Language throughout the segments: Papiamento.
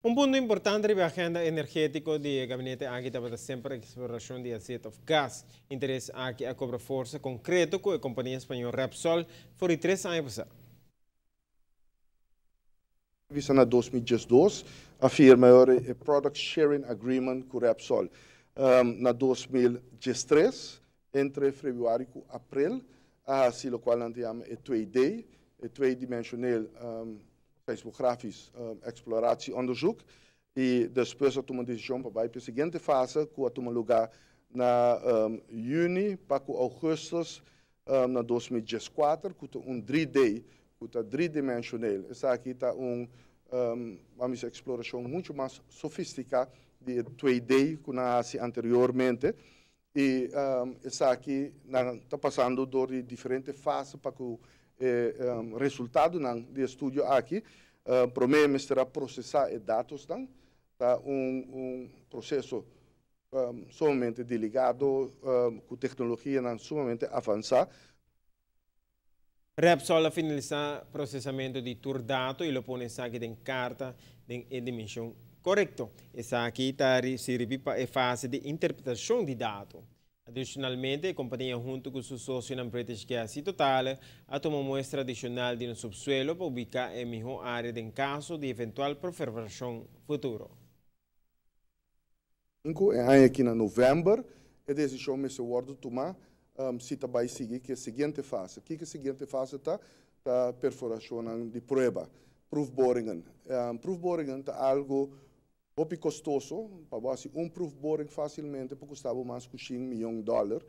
Un punto importante di agenda energétiko di gabinete aki tabata semper eksplorashon di azeta òf gas. Interes aki a kobra forsa konkreto ku e kompania spañó Repsol for di 3 aña pasá. Visa na 2012 a firma e Product Sharing Agreement ku Repsol. Na 2013, entre febrüari i aprel, asina loke nan ta yama e 2D, e tweedimensioneel seismografisch exploratieonderzoek. I despues a tuma desishon pa bai pa e siguiente fase, ku a tuma lugá na yüni pa ougùstùs na 2014, ku ta un 3D, ku ta driedimensioneel. Esaki ta un eksplorashon muchu mas sofistiká di 2D ku nan a hasi anteriormente. I esaki ta pasando dor di diferente fase pa ku e resultado di estudio aki. Promé mester a prosesá e datonan, ta un proseso sumamente delikado, ku teknologia sumamente avansá. Repsol a finalisá prosesamentu di tur dato i lo pone esaki den karta den dimenshon korekto. Esaki ta sirbi pa e fase di interpretashon di dato. Adishonalmente, e kompania huntu ku su sosio British Gas i Total a tuma muestra adishonal di supsuelo pa ubiká e mihó área den kaso di eventual perforashon futuro. Aki na novèmber, e desishon mester wòrdu tumá si ta bai sigui ku e siguiente fase. Kiko e siguiente fase ta? Ta perforashon di prueba, proefboringen. Proefboringen ta algu hopi kostoso, pa un proefboring fásilmente por kosta mas ku 100 mion di dòler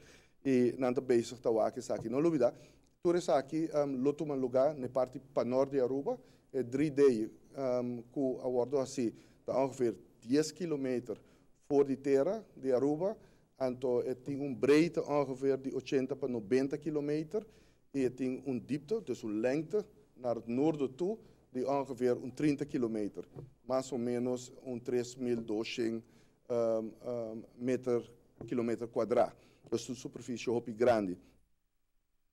i nan ta bezig ta wak esaki. No lubidá, tur esaki lo tuma lugá na parti panort di Aruba, e 3D ku a wòrdu hasí, ta ongeveer 10 kilometer for di tera di Aruba, anto tin un breedte ongeveer di 80 pa 90 kilometer i tin un diepte, dus un lengte naar het noorden toe, di ongeveer un 30 kilometer. Mas o ménos un 3.200 meter, kilometer kuadrá. Dus un superfisie hopi grandi.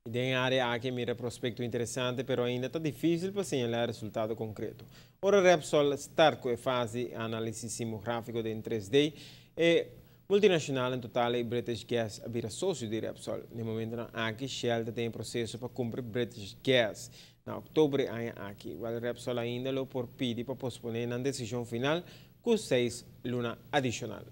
Den área aki mira prospekto interesante, pero ainda ta difísil pa señalá resultado konkreto. Ora Repsol start ku e fase análisis sismográfiko di 3D, e multinashonal Total i British Gas a bira sosio di Repsol. Na momento aki Shell tin proseso pa kumpra British Gas. Na òktober aki, Repsol ainda lo por pidi pa posponé e desishon final ku 6 luna adishonal.